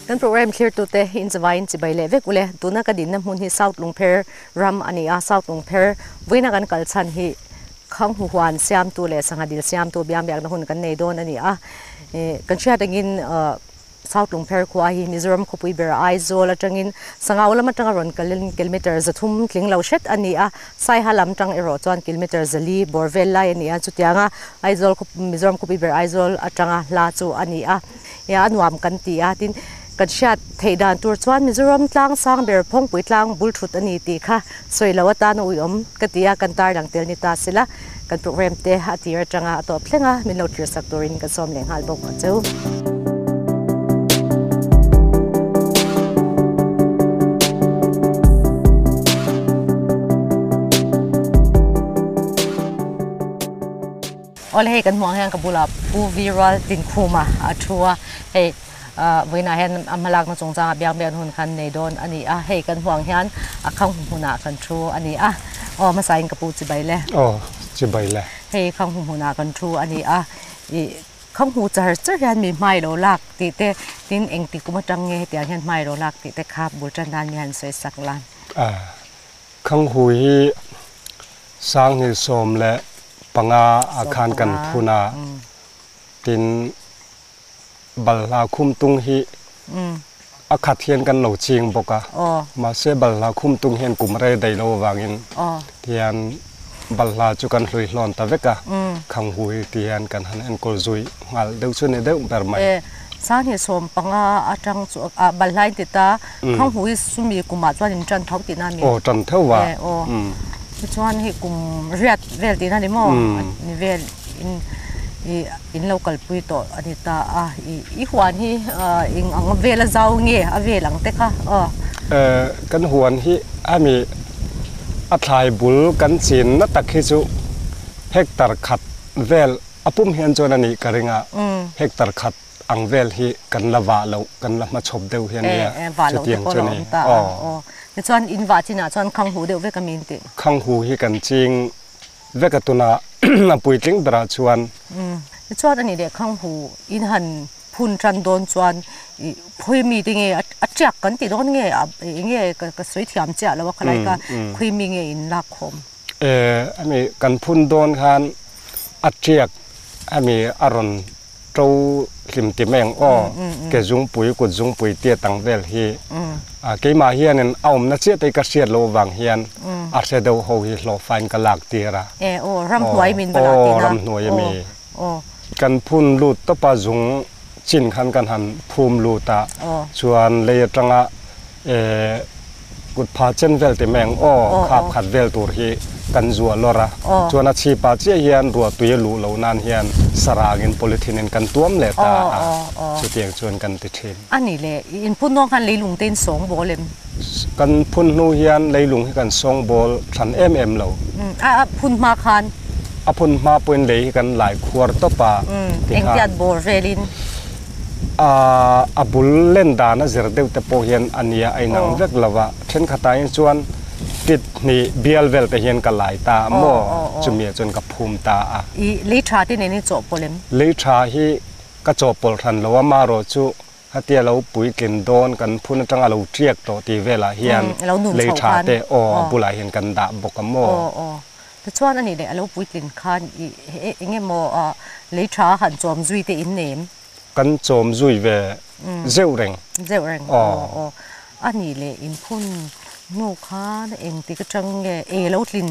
Kan program thlirtute in chawaiin chibai leh vek ule. Tuna ka dinna hmun hi South Lungpher ram a ni a, South Lungpher vawiina kan kal chhan hi Khanghu huan siamtu leh sangha dil siamtu biangbiakna hun kan nei dawn a ni a. Kan hriat angin South Lungpher khua hi Mizoram khawpui ber Aizawl atangin Sangau lam atanga rawn kalin kilometre 300 tling lo hret a ni a, Saiha lam tang erawh chuan kilometre 400 bawr vel lai a ni a, chutianga Aizawl Mizoram khawpui ber Aizawl atanga hla chu a ni a. A nuam kan ti a, tin kan hriat theih dan tur chuan Mizoram tlang sang ber Phawngpui tlang bul thut a ni tih kha sawi lo atan a uiawm ka ti a, kan tarlang tel ni ta sela kan program te a tir atanga a tawp thleng a, min lo thlir sak turin kan sawm leh nghal bawk a cheu. Awle hei kan hmuh ang hian ka bulah Pu Vi Rual Tinkhuma a thu a, hei vawiinah hian a hmalakna chungchangah biak biak hun khan nei dawn a ni a, hei kan hmuh ang hian a khang hmunah kan thu a ni a, aw hmasain ka pu chibai le. Aw chibai le. Hei khang hmunah kan thu a ni a, ih khang hmu char char hian mi hmai lo lak tih te tin engtik kum atang nge hetiang hian hmai lo lak tih te kha bul tan nan mi han sawi sak la. Khang hu hi 2015 ah khan kan phun a, tin balhla khum tung hi a khat hian kan lo ching bawk a, mahse balhla khum tung hian kum rei daih lo avangin tihian balhla chu kan hlui hlawn ta vek a, khang hu hi tihian kan han enkawl zui nghal deuh chu ni deuh ber mai. 2015 atang chu ah balhla in ti ta khang hu hi sumi kumah chuan in tan tho tihna a ni. Aw tan tho va. Aw tichuan hei kum riat vel tihna a ni maw ni vel in ih in lo kalpui tawh a ni ta a ih i huan hi eng ang vel a zau nge a vel ang te kha aw. Kan huan hi ami a thlai bul kan chinna tak hi chu hectare khat vel A pum hian chuan a nih ka ring a, hectare khat ang vel hi kan la vah loh, kan la hmachhawp deuh hi a nia, chutiang chu a ni. Aw. Tichuan in vah chinah chuan khanghu deuh vek a mi in tih? Khanghu hi kan ching vek a tuna a puitling berah chuan. Tichuan a nih leh khanghu in han phun tan dawn chuan ih khawi mi te nge a tiak kan ti dawn nge eng nge ka sawi thiam chiah lo a khalai kha khawi mi nge in lak khawm? Hemi kan phun dawn khan a tiak hemi a rawn to hlim ti mai ang aw, ke zungpui kut zungpui tia tang vel hi keimah hianin a awmna chiah te hi ka hriat loh avang hian a hre deuh ho hi hlawhfain ka lak tir a. Aw ramhnuai ami. Kan phun lut tawp a zung chin khan kan han phum lut a chuan lei atanga Kut pha chen vel ti mai ang aw, khap khat vel tur hi kan zuah lawr a, chuan a chhip ah chiah hian ruah tui a luh loh nan hian sarangin polythene in kan tuam leh ta a, chutiang chuan kan ti thin. A nih leh, in phun hnuang khan leilung te in sawng bawl em? Kan phun hnu hian leilung hi kan sawng bawl thlan em em lo. A phun hma khan? A phun hma pawhin lei hi kan lai khuar tawp a, tikhan. Engtiat bawr velin? A bul len dan a zir deuh te pawh hian a nia a inang vek lo va, thenkhatah hian chuan tit hnih bial vel te hian ka lai ta a maw, chumi ah chuan ka phum ta a. I lei tha te nen i chawhpawlh em? Lei tha hi ka chawhpawlh hran lo a, marawh chu hetia lo puitlin dawn kan phun atanga lo tiak tawh tih velah hian lei tha te aw a bulah hian kan dah bawk a maw. Tichuan a nih leh a lo puitlin khan i eng emaw lei tha han chawm zui te in nem? Kan chawm zui ve zeuh reng. Zeuh reng aw aw. A nih leh in phun hnu khan engtik atang nge ei a lo tlin?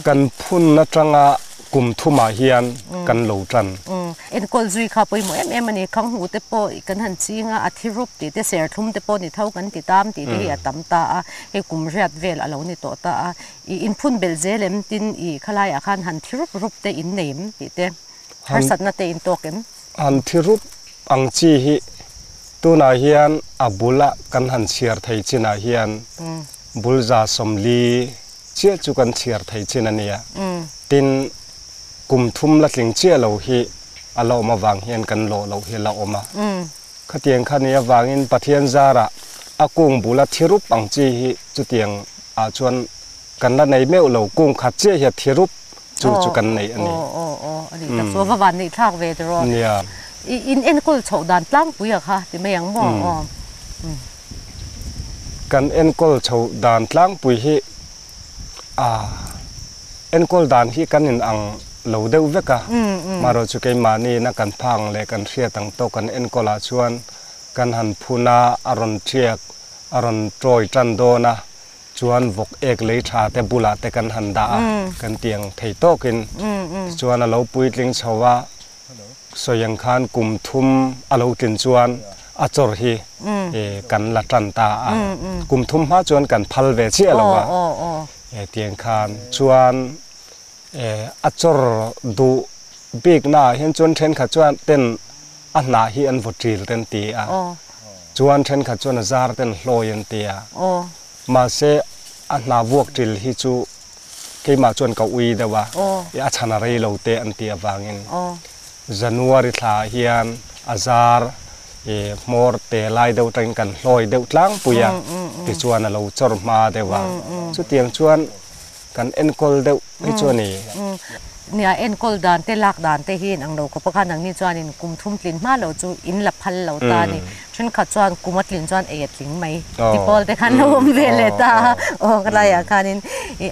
Kan phun atanga kum thumah hian kan lo tan. Enkawl zui kha pawimawh em em a ni. Khang hmuh te pawh kan han ching a, a thi rup tih te, serthlum te pawh ni tho kan ti tam tih te hi a tam ta a, hei kum riat vel a lo ni tawh ta a. I inphun belh zel em tin i khalaiah khan han thi rup rup te in nei em tih te harsatna te in tawk em? Han thi rup ang chi hi tunah hian a bula kan han chhiar thei chinah hian bul 40 chiah chu kan chhiar thei chin a nia. Tin, kum thum la tling chiah lo hi a la awm avang hian kan lawh loh hi a la awm a. Khatiang kha nih avangin Pathian zarah a kung bula thi rup ang chi hi chutiang ah chuan kan la nei meuh lo, kung khat chiah hian thi rup chu chu kan nei a ni. Aw aw aw a ni tak chu a va van neih thlak ve tiraw. Nia. I in enkawl chhoh dan tlangpui a kha ti mai ang maw aw. Kan enkawl chhoh dan tlangpui hi a enkawl dan hi kan in ang lo deuh vek a, marawh chu keimahni na kan phang leh kan hriat ang tawk kan enkawl ah chuan kan han phun a, a rawn ṭiak a rawn ṭawi ṭan dawn a, Chuan vawk ek lei tha te bulah te kan han dah a, kan ti ang thei tawkin. Tichuan a lo puitling chho a, sawi ang khan kum thum a lo tlin chuan a chawr hi kan la tan ta a. Kum thum hma chuan kan phal ve chiah lo va, tiang khan chuan a chawr duh biknaah hian chuan thenkhat chuan ten a hnah hi an vaw ṭil te an ti a, chuan ṭhenkhat chuan a zar te an hlawi an ti a, mahse a hnah vuak ṭil hi chu keimah chuan ka ui deuh a, i a chhan a rei lo te an tih avangin January thla ah hian a zar i hmawr te lai deuh atangin kan hlawi deuh tlangpui a, tichuan a lo chawr hma deuh a, chutiang chuan Kan enkawl deuh hi chu a ni. Nia, enkawl dan te, lak dan te hi in ang lo khawp a kha nangni chuanin kum thum tlin hma lo chu in la phal lo ta a ni. Thenkhat chuan kum a tlin chuan ei a tling mai ti pawl te khan lo awm ve leh ta a. Aw ka laiah khanin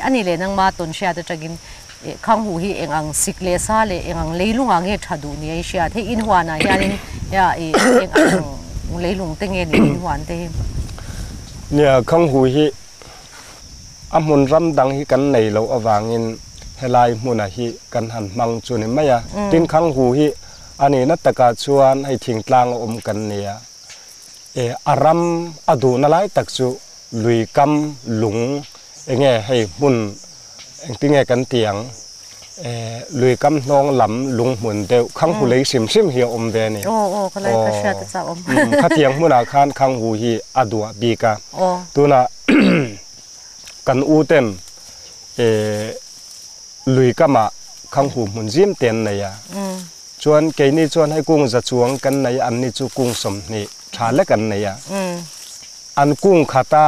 a ni leh nangma tawn hriat atangin Khanghu hi eng ang sik leh sa leh eng ang leilungah nge tha duh ni a i hriat. Hei inhuanah hianin eng ang leilung te nge ni inhuan te hi? Nia, Khanghu hi A hmun ram dang hi kan nei loh avangin helai hmuna hi kan han hmang chu ni mai a. Tin, Khanghu hi a nihna takah chuan hei thingtlang a awm kan ni a. E, a ram a duhna lai tak chu lui kam lung enge hei hmun engtinge kan ti ang? E, lui kam hnawng lam lung hmun deuh Khanghu lei hrim hrim hi a awm ve a ni. Aw, aw, ka lai ka hriat a chak awm. Khatiang hmunah khan Khanghu hi a duah bik a. Tunah kan u ten e lui kamah Khanghu hmun zim te an nei a. Chuan keini chuan hei kung za chuang kan nei a, anni chu kung 20 tha lek an nei a. An kung khata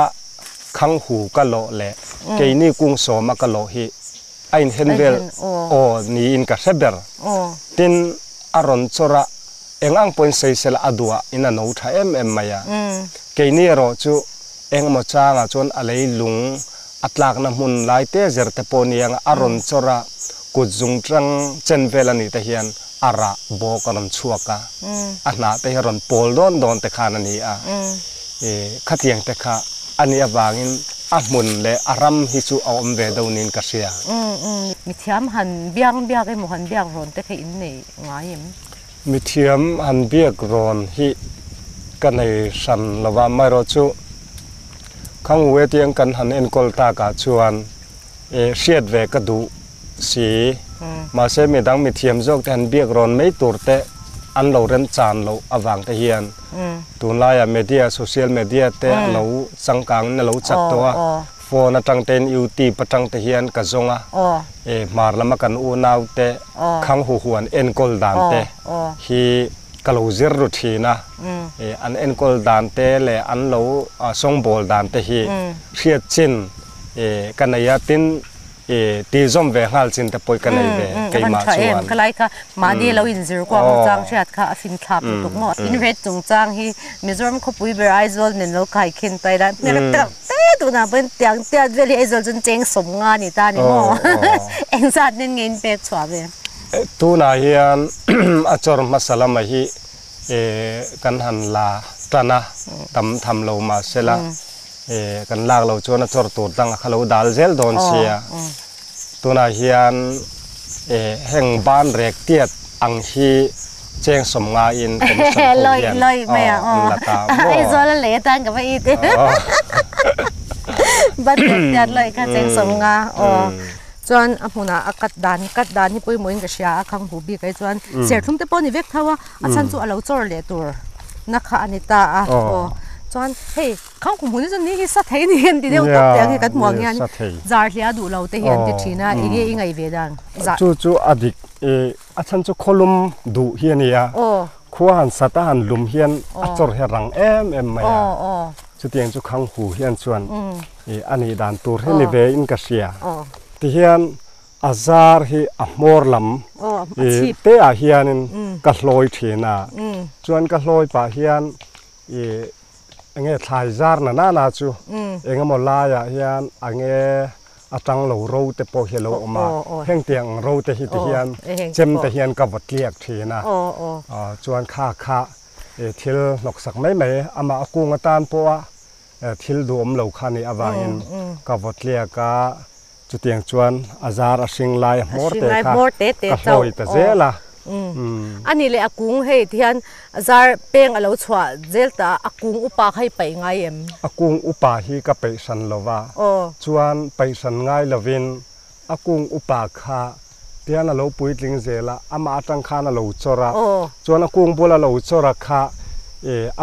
Khanghu ka lawh leh keini kung sawma ka lawh hi a inhen vel aw niin ka hre ber. Tin, a rawn chawr a, eng ang pawhin sawisel a duah in a no tha em em mai a. Keini erawh chu eng emaw changah chuan a lei lung a tlakna hmun lai te zer te pawh ni ang a rawn chawr a, kut zung tang chen vel a nih te hian a rah bawk a rawn chhuak a, a hnah te hi a rawn pawl dawn dawn te khan a ni a. Khatiang te kha a nih avangin a hmun leh a ram hi chu a awm ve deuh niin ka hria. Mithiam han biang biak emaw han biak rawn te kha in nei ngai em? Mithiam han biak rawn hi ka nei hran lo va, amaherawhchu Khangwe tiang kan han enkawl takah chuan hriat ve ka duh si. Mahse midang mithiam zawk te han biak rawn mai tur te an lo remchan loh avang te hian tunlaiah media, social media te a lo changkangin a lo chak tawh a, phone atang tein youtube atang te hian ka zawng a, hmar lama kan unau te khang huhuan enkawl dan te hi ka lo zir ru thin a, an enkawl dan te leh an lo sawngbawl dan te hi hriat chin ka nei a, tin I ti zawm ve nghal chin te pawh ka nei ve keimah chuan. Ka lai kha mahni lo in zir kuang chang hriat kha a fin thlak lutuk maw. In ret chungchang hi Mizoram khawpui ber Aizawl nen lo kai khin ta ila hmel tak te tunah pawhin tiang tiat vel hi Aizawl chuan cheng 50 ni ta ni maw. Engzat nen nge in pek chhuah ve? Tunah hian a chawr hmasa lamah hi kan han la tan a, tam tham lo mahsela Kan lak lo chuan a chawr tur dang a kha lo dal zel dawn sia. Tunah hian heng ban rek tiat ang hi cheng 50 in commission ho hian an la ta maw. Aizawl a lei atan ka va it e. Ban rek tiat lawih kha cheng 50 aw. Chuan a hmunah a cut dan cut dan hi pawimawhin ka hria a khang hu bik ai chuan serthlum te pawh a ni vek tho a. A chhan chu a lo chawr leh tur na kha a ni ta a aw chuan hei khang kum hun hi chuan ni hi sa thei ni an ti deuh tawp teh ang hi kan hmuh ang hian zar hliah duh lo te hi an ti thin a enge i ngaih ve dan zar chu chu a dik e a chhan chu khawlum duh hi a ni a khua han sat a han lum hian a chawr hi a rang em em mai a chutiang chu khang hu hian chuan a nih dan tur hi ni ve in ka hria tihian. A zar hi a hmawr lam te ah hianin ka hlawi thin a, chuan ka hlawi pah hian ih enge thlai zar na nana chu engemaw laiah hian enge a tang lo ro te pawh hi a lo awm a, heng tiang ang ro te hi ti hian chem te hian ka vaw tliak thin a, chuan kha kha thil hnawksak mai mai amah a kung atan pawha thil duhawm lo kha a nih avangin ka vaw tliak a. Chutiang chuan a zar a hring lai a hmawr te kha ka hlawi ta zel a. A nih leh a kung hei ti hian zar peng a lo chhuah zel ta a kung upa kha i paih ngai em? A kung upa hi ka peih hran lo va, chuan paih hran ngai lovin a kung upa kha tian a lo puitling zel a, amah atang khan a lo chawr a, chuan a kung bul a lo chawr a kha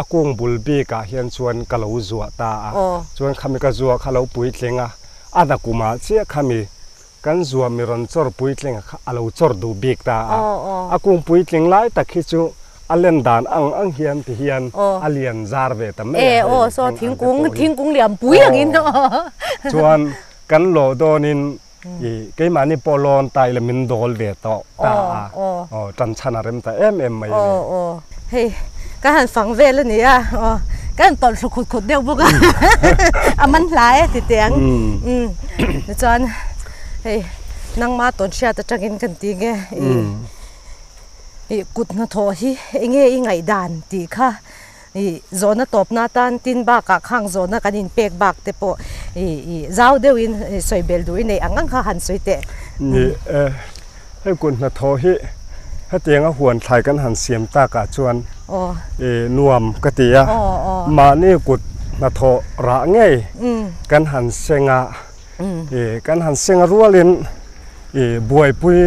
a kung bul bikah hian chuan ka lo zuah ta a, chuan khami ka zuah kha a lo puitling a, A nakumah chiah khami kan zuami rawn chawr puitling kha a lo chawr duh bik ta a. A kung puitling lai tak hi chu a len dan ang ang hian ti hian a lian zar ve ta mai a hei eng ang te pawh hi. Chuan kan lawh dawnin i keimahni pawh lawn ta ila min dawl ve tawh ta a. Aw tan chhan a rem ta em em mai a ni. Hei ka han fang vel a ni a, aw ka han tawlh thlu khut khut deuh bawk a, a man hla e ti teh ang. Umm tichuan hei nangma tawn hriat atangin kan ti nge ih kut hnathawh hi enge i ngaihdan tih kha ih zawhna tawpna atan tin bakah khang zawhna kan inpek bak te pawh ih ih zau deuhin sawi bel duh i neih ang ang kha han sawi teh. Ni e. Hei kut hnathawh hi hetianga huan thlai kan han siam takah chuan nuam ka ti a, mahni kut hnathawh rah ngei kan han seng a, kan han seng a rualin buaipui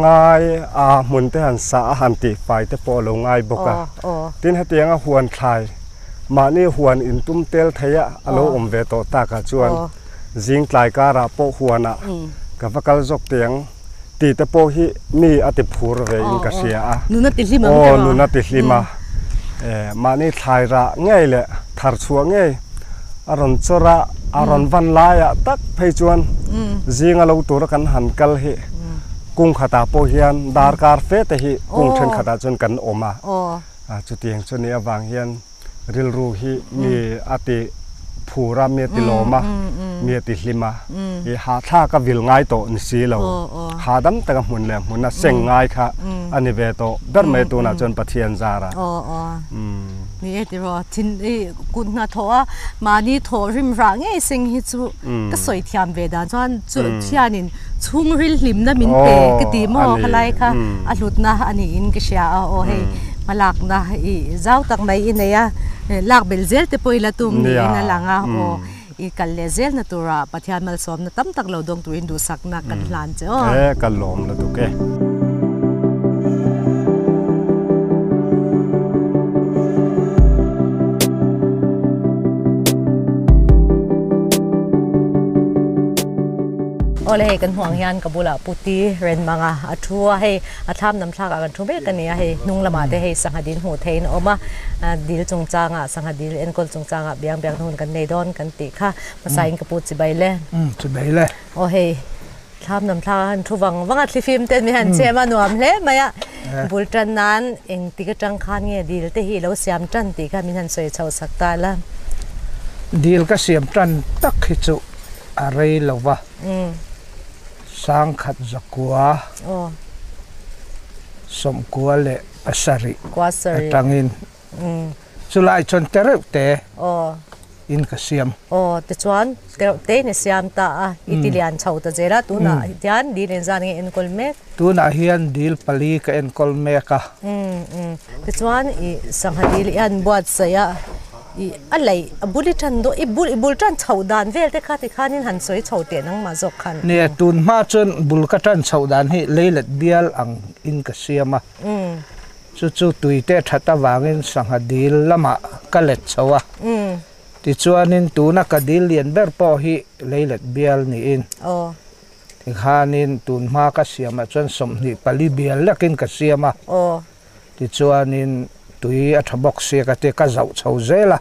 ngai a hmun te han sah a han tihfai te pawh a lo ngai bawk a. Tin hetianga huan thlai mahni huan intum tel theia a lo awm ve tawh takah chuan Zing tlai karah pawh huanah ka va kal zawk teh ang tih te pawh hi mi a ti phur ve in ka hria a. Nun a ti hlim ang teh maw? Nun a ti hlim a. Mahni thlai rah ngei leh thar chhuah ngei a rawn chawr a, a rawn van laiah tak phei chuan zinga lo tura kan han kal hi kung khatah pawh hian darkar fe te hi kung thenkhatah chuan kan awm a. Chutiang chu nih avang hian rilru hi mi a ti phur a, mi a ti lawm a, mi a ti hlim a, i hahthlak a vil ngai tawh ni si lo, hahdam taka hmun leh hmun a seng ngai kha a ni ve tawh ber mai tunah chuan Pathian zara. Ni e tiraw, thin i kut hnathawh a mahni thawh rim rah ngei seng hi chu ka sawi thiam ve dan chuan chu thianin chhungril hlimna min pe ka ti maw khalai kha a hlutna a niin ka hria a aw hei hmalakna i zau tak mai i nei a lak belh zel te pawh i la tum niin a lang a aw i kal leh zelna tura Pathian malsawmna tam tak lo dawng turin duhsakna kan hlan che aw. E ka lawm lutuk e. Awle hei kan hmuh ang hian ka bulah puti ren manga a thu a hei a thlam nam thlakah kan thu mek a ni a hei hnung lamah te hei sangha dil hmuh theihin a awm a dil chungchangah sangha dil enkawl chungchangah biang biakna hun kan nei dawn kan tih kha hmasa in ka pu chibai le chibai le aw hei thlam nam thlakah khan thu vang vang a thlifim ten mi han chem a nuam hle mai a bul tan nan engtik atang khan nge dil te hi ilo siam tan tih kha min han sawi chhoh sak ta la dil ka siam tan tak hi chu a rei lo va sangkhat zakua sawmkua leh pasarih atangin chulai chuan tereuh te in ka siam. Aw tichuan tereuh te in i siam ta a, i ti lian chho ta zel a, tunah hian dil engzat nge enkawl mek? Tunah hian dil pali ka enkawl mek a. Tichuan i sangha dil i han buatsaih a. I a leih a bul i tan dawn i bul i bul tan chhoh dan vel te kha tikhanin han sawi chho teh nangmah zawk khan. Nia tun hma chuan bul ka tan chhoh dan hi leilet bial ang in ka siam a, chu chu tui te that avangin sangha dil lamah ka let chho a, tichuanin tuna ka dil lian ber pawh hi leilet bial niin tikhanin tun hma ka siamah chuan 24 bial lekin ka siam a. Tichuanin tui a tha bawk sia ka ti ka zauh chho zel a.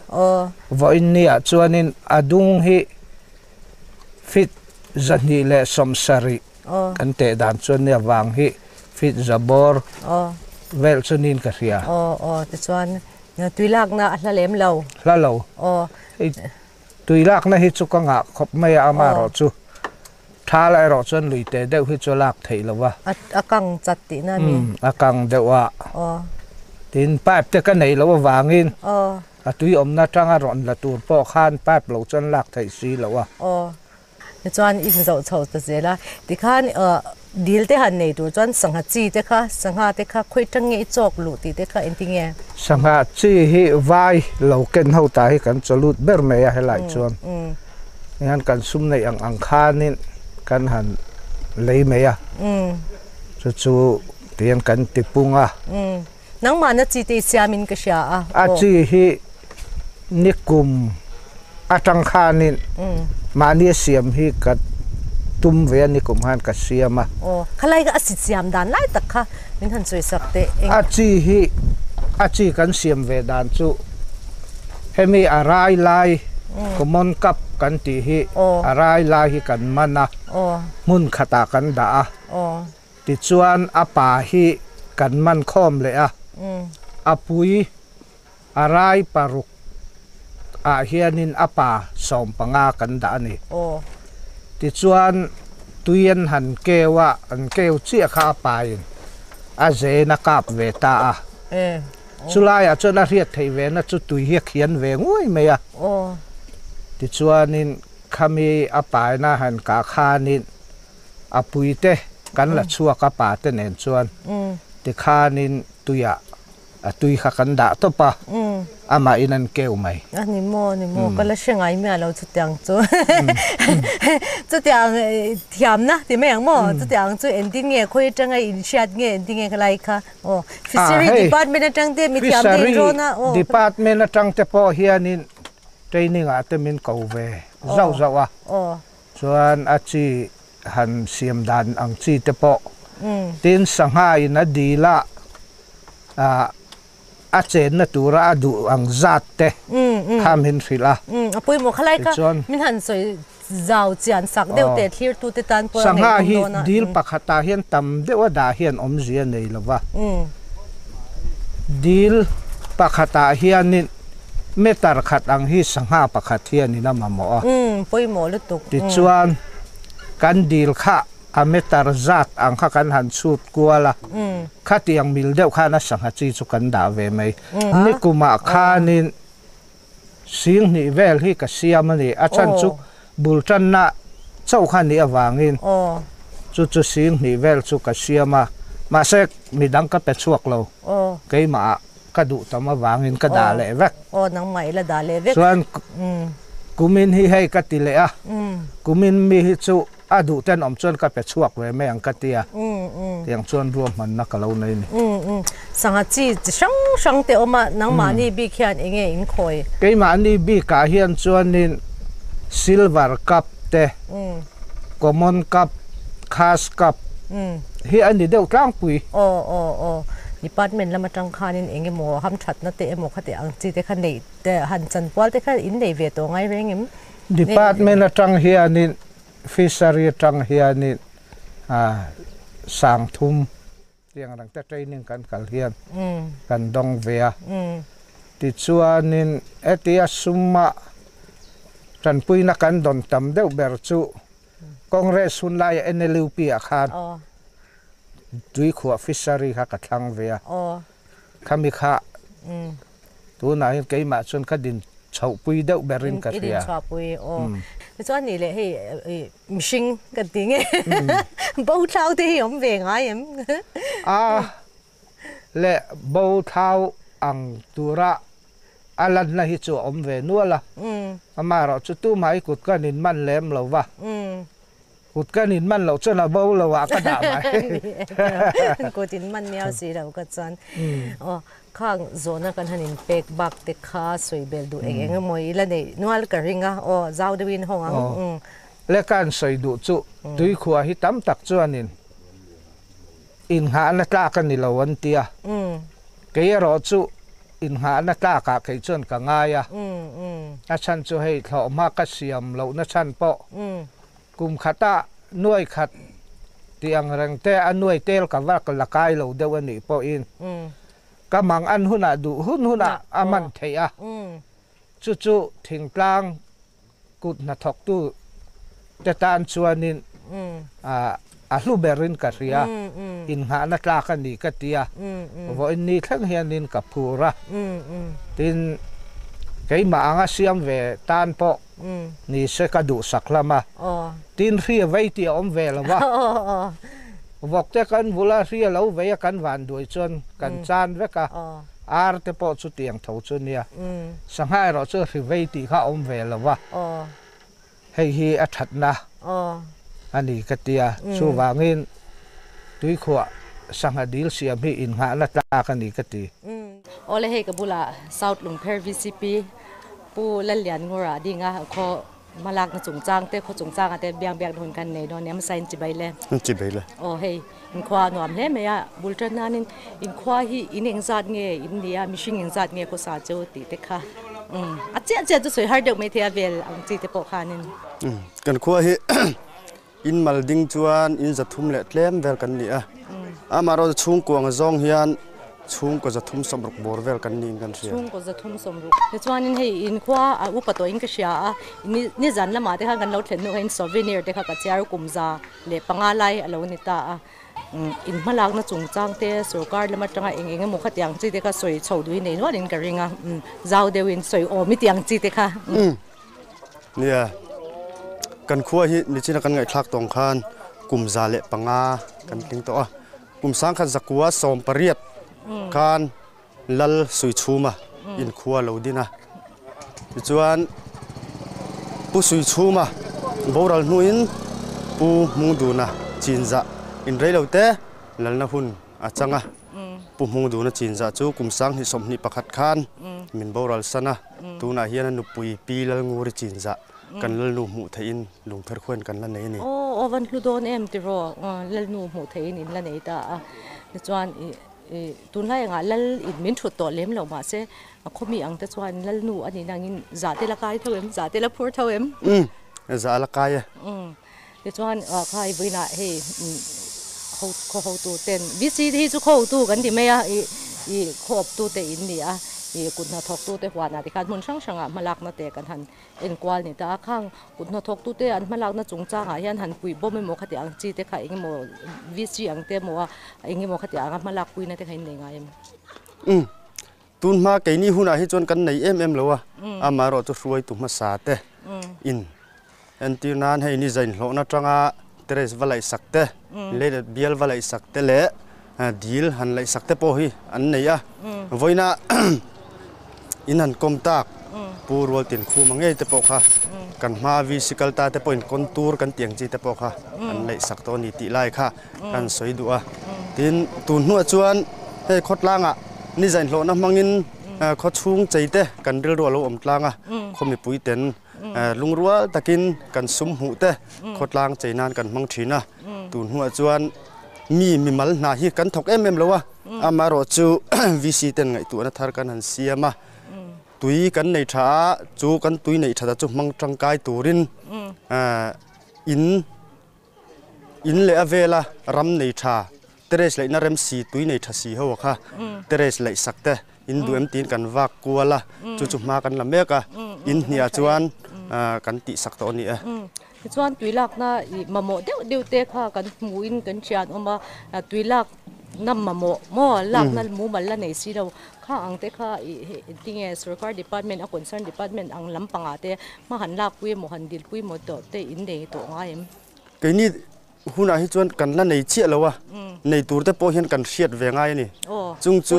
Vawiin niah chuanin a dung hi feet 270. Kan teh dan chuan nia vang hi feet za bawr vel chu niin ka hria. Aw aw tichuan tui lakna a hla lem lo. Hla lo. Aw. Hei tui lakna hi chu ka ngah khawp mai a amaherawh chu tha la erawh chuan lui teh deuh hi chu a lak theih lo va. A kang chat tihna a ni. Umm a kang deuh a. Aw. Tin pipe te ka neih loh avangin. Aw. A tui awmna atanga rawn la tur pawh khan pipe lo chuan lak theih si lo a. Aw. Tichuan in zoh chho ta zel a, tikhan dil te han nei tur chuan sangha chi te kha, sangha te kha khawi tang nge i chawk luh tih te kha engti nge? Sangha chi hi vai lo ken ho ta hi kan chaw lut ber mai a helai chuan hian kan sum neih ang ang khanin kan han lei mai a, chu chu tihian kan ti pung a. Nangmahna chi te i siamin ka hria a. A chi hi nikum atang khanin mahni a siam hi ka tum ve a, nikum khan ka siam a. Aw, khalai kha a si siam dan lai tak kha min han sawi sak teh. A chi hi a chi kan siam ve dan chu hemi a rai lai common cup kan tih hi a rai lai hi kan man a, hmun khatah kan dah a. Tichuan a pa hi kan man khawm leh a, a pui a rai paruk ah hianin a pa 15 kan dah a ni. Tichuan tui an han keu a, an keu chiah kha a pain a zen a kap ve ta a. Chulaiah chuan a hriat theih ve na chu tui hi a khian ve nguai mai a. Tichuanin khami a paina han kah khanin A puite kan la chhuak a pa te nen chuan tikhanin tuiah a tui kha kan dah tawp a, amahin an keu mai. A ni maw, ni maw, ka la hre ngai miah lo chutiang chu. Chutiang thiamna ti mai ang maw, chutiang chu engtin nge khawi atanga inhriat nge engtin nge khalai kha aw Fishery Department atang te mi thiam te inrawn a aw. Fishery Department atang te pawh hianin training ah te min ko ve zauh zauh a. Chuan a chi han siam dan ang chi te pawh tin sangha in a dil a, a chenna tura a duh ang zat te kha min hrilh a. A pawimawh kha lai kha min han sawi zau chian sak deuh teh thlir tu te tan pawh a ngaihawm dawn a. Sangha hi dil pakhatah hian tam deuh a dah hian awmzia nei lo va. Dil pakhatah hianin Meter khat ang hi sangha pakhat hianin a mamawh a. Umm, pawimawh lutuk. Tichuan, kan dil kha a meter zat ang kha kan han chhut kual a, khatiang mil deuh khan a sangha chi chu kan dah ve mai. Nikumah khanin singhnih vel hi ka siam a ni, a chhan chu bul tanna chauh kha nih avangin chu chu singhnih vel chu ka siam a, mahse midang ka pe chhuak lo, keimah ah. Ka duh tam avangin ka dah leh vek. Aw nangmah ila dah leh vek. Chuan kumin hi hei ka ti leh a, kumin mi hi chu a duh ten awm chuan ka pe chhuak ve mai ang ka ti a, tiang chuan ruahmanna ka lo nei ni. Sangha chi chi hrang hrang te awm a, nangmahni bik hian eng nge in khawi? Keimahni bikah hian chuanin Silver Cup te, Common Cup, Khas Cup hi a ni deuh tlangpui. Aw aw aw department lam atang khanin eng emaw hamthatna te emaw khati ang chi te kha neih te han chanpual te kha in nei ve tawh ngai reng em? Department atang hianin fishery atang hianin sangthum tiang rang te training kan kal hian kan dawng ve a. Tichuanin hetia suma tanpuina kan dawn tam deuh ber chu Congress hun laia NLUP ah khan tuikhuah fishery kha ka thlang ve a. Khami kha tunah hian keimah chuan ka din chhohpui deuh berin ka hria. I din chhuahpui aw. Tichuan nih leh hei mihring kan ti nge bo thlau te hi awm ve ngai em? A leh bo thlau ang tura a lanna hi chu a awm ve nual a. Amaherawh chu tumah hi kut kan inman lem lo va. Kut kan inman loh chuan a bo lo ah ka dah mai. Kut inman miau si lo ka chuan. Aw, khang zawhna kan han inpek bak te kha sawi bel duh eng eng emaw ila neih nual ka ring a. Aw, zau deuhin hawng ang. Aw, le ka han sawi duh chu tuikhua hi tam tak chuanin Innghahna tlak a ni lo an ti a, kei erawh chu innghahna tlakah kei chuan ka ngai a, a chhan chu hei thlawhhma ka siam lohna chhan pawh kum khata nuai khat Tih ang reng te a nuai tel ka vak la kai lo deuh a nih pawhin ka mang an hunah duh hun hunah a man theih a, chu chu thingtlang kut hnathawktu te tan chuanin a hlu berin ka hria, innghahna tlak a ni ka ti a, vawiin ni thleng hianin ka phur a, tin keimah anga siam ve tan pawh ni se ka duhsak hlama, tin hri a vei tih a awm ve lo va, vawkte kan bula hri a lo vei a kan van duai chuan kan chan vek a, ar te pawh chutiang tho chu nia, sangha erawh chu hri vei tih kha a awm ve lo va, hei hi a thatna a ni ka ti a, chuvangin tuikhuah sangha dil siam hi innghahna tlak a ni ka ti. Awle hei ka bulah South Lungpher VCP Pu Lallianngura dinga khaw hmalakna chungchang te khaw chungchanga te biang biakna hun kan nei dawn nia hmasa in chibai le. Chibai le. Aw hei inkhua a nuam hle mai a, bul tan nanin inkhua hi in engzat nge in nia mihring engzat nge khawsa chu tih te kha umm a chiah chiah chu sawi har deuh mai thei a vel ang chi te pawh khanin. Kan khua hi in mal ding chuan in zathum leh tlem vel kan ni a, amaherawhchu chhungkua ang zawng hian chhungkaw zathum sawmruk bawr vel kan niin kan hria. Chhungkaw zathum sawmruk tichuanin hei inkhua a upa tawhin ka hria a, nizan lamah te khan kan lo thlen hnu kha in souvenir te kha ka chhiar kum za leh panga lai a lo ni ta a. In hmalakna chungchang te sorkar lam atanga eng eng emaw khatiang chi te kha sawi chho duhin nei nualin ka ring a, zau deuhin sawi awm i tiang chi te kha. Nia, kan khua hi nichina kan ngaihthlak tawng khan kum 105 kan tling tawh a, kum sangkhat zakua 18 khan Lal Suichhuma inkhua lo din a, tichuan Pu Suichhuma boral hnuin Pu Hmungduna chinzah inrei lo te lalna hun a chang a. Pu Hmungduna chinzah chu kum 2021 khan min boral san a, tunah hian a nupui Pi Lalnguri chinzah kan Lalnu hmuh theihin lungpher khuain kan la nei a ni. Aw, aw van hlu dawn em tiraw, Lalnu hmuh theihin in la nei ta a, tichuan i Tunlai engah lal in min thut tawh lem lo mahse a khawmi ang te chuan lalnu a nih nangin zah te la kai tho em? Zah te la phur tho em? Umm, zah la kai e. Umm, tichuan khai vawiinah hei ho khaw hotu ten VC te hi chu khaw hotu kan ti mai a, i i khaw awptu te in ni a, i kut hnathawktu te huanah tikhan hmun hrang hrangah hmalakna te kan han Enkual ni ta a, khang kut hnathawktute an hmalakna chungchangah hian han puih bawm emaw khati ang chi te kha engemaw VC ang te emaw a engemaw khati anga hmalak puina te kha in nei ngai em? Umm, tun hma keini hunah hi chuan kan nei em em lo a, amaherawh chu hruaitu hmasa te in entir nan hei ni zainhlawhna atanga terrace va laihsak te, lei bial va laihsak te leh dil han laihsak te pawh hi an nei a, vawiina in han kawm tak Pu Rualtin Khuma ngei te pawh kha kan hma VC kal ta te pawhin contour kan tih ang chi te pawh kha an laihsak tawh a ni tih lai kha kan sawi duh a. Tin, tun hnuah chuan hei khawtlangah ni zainhlawhna hmangin khaw chhung chei te kan rilru a lo awm tlang a, khaw mipui ten lungrual takin kan sum hmuh te khawtlang chei nan kan hmang thin a. Tun hnuah chuan mi mimal hna hi kan thawk em em lo a, amaherawh chu VC ten ngaihtuahna thar kan han siam a, tui kan nei tha a, chu kan tui neih that chu hmang tangkai turin in in leh a vela ram nei tha terrace laihna rem si tui nei tha si ho a kha terrace laih sak te in duh em tiin kan vak kual a, chu chu hma kan la mek a, in hniah chuan kan tih sak tawh a ni e. Tichuan tui lakna ih mamawh deuh deuh te kha kan hmuhin kan thian awm a, tui lakna mamawh maw lakna mumal la nei si lo kha ang te kha ih tinge sorkar department a concern department ang lampangah te hma han lakpui emaw han dilpui emaw tawh te in nei tawh ngai em? Keini hunah hi chuan kan la nei chiah lo a, nei tur te pawh hian kan hriat ve ngai a ni. Chung chu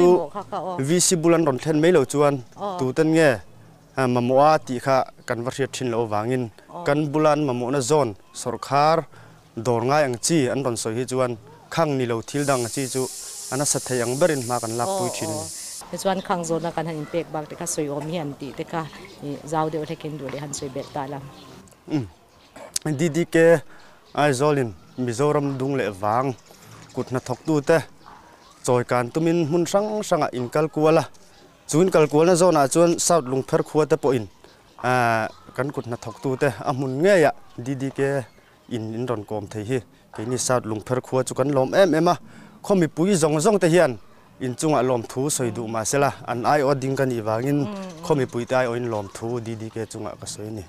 VC bul an rawn thlen mai lo chuan tuten nge Mamawh a tih kha kan va hriat thin loh avangin kan bula an mamawhna zawn sawrkhar dawr ngai ang chi an rawn sawi hi chuan khang ni lo thil dang chi chu a nasa thei ang berin hma kan lak pui thin a ni. Tichuan khang zawna kan han inpek bak te kha sawi awm hi an tih te kha zau deuh hlekin duh leh han sawi belh ta la. DDK Aizawlin Mizoram dung leh vang kut hnathawktute chawi kan tumin hmun hrang hrangah inkal kual a. Chun kalkualna zawnah chuan South Lungpher khua te pawhin kan kut hnathawktute a hmun ngeiah DDK in in rawn kawm thei hi keini South Lungpher khua chu kan lawm em em a, khaw mipui zawng zawng te hian in chungah lawmthu sawi duh mah sela an aiawh ding ka nih vangin khaw mipui te aiawhin lawmthu DDK chungah ka sawi a ni.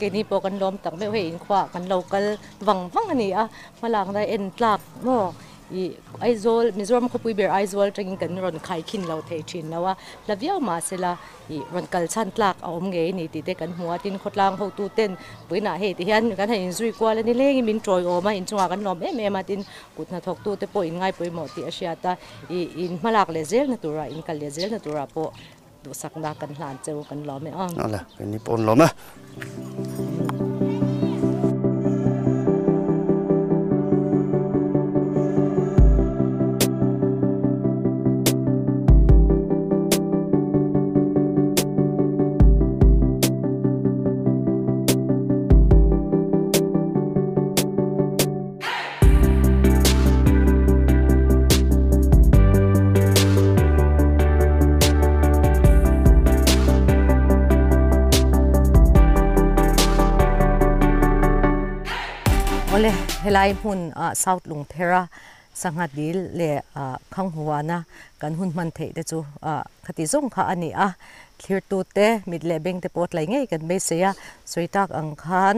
Keini pawh kan lawm tak meuh hei inkhua kan lo kal vang vang a ni a, hmalakna en tlak maw I Aizawl, Mizoram khawpui ber Aizawl atangin kan rawn khai khin lo thei thin lo a, hla viau mah sela i rawn kal chhan tlak a awm ngei a ni tih te kan hmu a, tin khawtlang hotu ten vawiinah hei ti hian kan han inzui kual a ni lengin min tawiawm a, inchungah kan lawm em em a, tin kut hnathawktu te pawh in ngaipawimawh tih a hriat a, i in hmalak leh zelna turah in kal leh zelna turah pawh duhsakna kan hlan cheu kan lawm e aw. Awle, keini pawh an lawm e. Awle, helai hmun ah South Lungphera sangha dil leh Khanghuana kan hun hman theih te chu khati zawng kha a ni a, thlirtute mit leh beng te pawh tlai ngei kan beisei a, sawi tak ang khan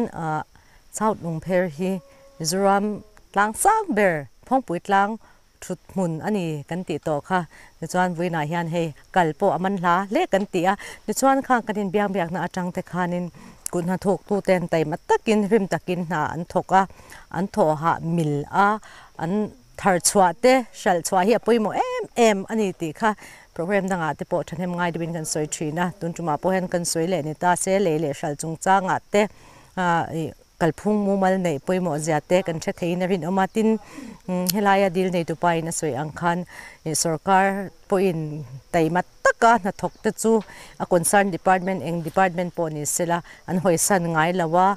South Lungpher hi Mizoram tlang sang ber Phawngpui tlang thut hmun a ni kan tih tawh kha. Tichuan vawiinah hian hei kal pawh a man hla hle kan ti a. Tichuan khang kan inbiak biakna atang te khanin kut hnathawktu ten taima takin rim takin hna an thawk a, an thawhah mil a, an thar chhuah te hralh chhuah hi a pawimawh em em a ni tih kha program dangah te pawh thahnem ngai deuhin kan sawi thin a. Tun tumah pawh hian kan sawi leh ni ta se lei leh hralh chungchangah te Kalphung mumal neih pawimawh zia te kan hre theiin a rinawm a, tin helaia dil neitu pain a sawi ang khan sorkar pawhin taima taka hnathawk te chu a concern department eng department pawh ni sela an hawisan ngai lo a,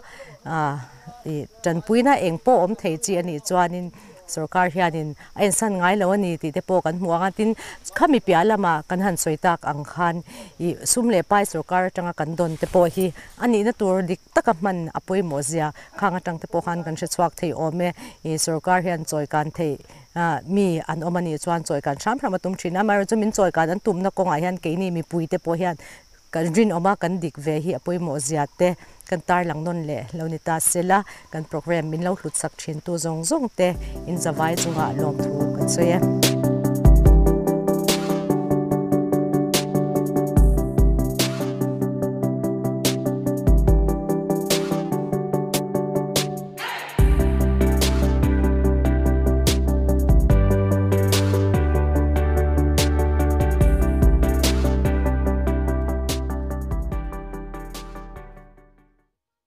tanpuina eng pawh awm thei chi a nih chuanin Sorkar hianin a ensan ngai lo a ni tih te pawh kan hmu ang a, tin khami piah lama kan han sawi tak ang khan ih sum leh pai sorkar atanga kan dawn te pawh hi a nihna tur dik taka hman a pawimawh zia khang atang te pawh khan kan hre chhuak thei awm e. Ih sorkar hian chawi kan theih mi an awm a nih chuan chawi kan hram hram a tum thin a, amaherawhchu min chawi kan an tumna kawngah hian keini mipui te pawh hian Kan rinawm a, kan dik ve hi a pawimawh zia te kan tarlang nawn leh lo ni ta sela, kan program min lo hlutsak thintu zawng zawng te in zavai chungah lawmthu kan sawi e.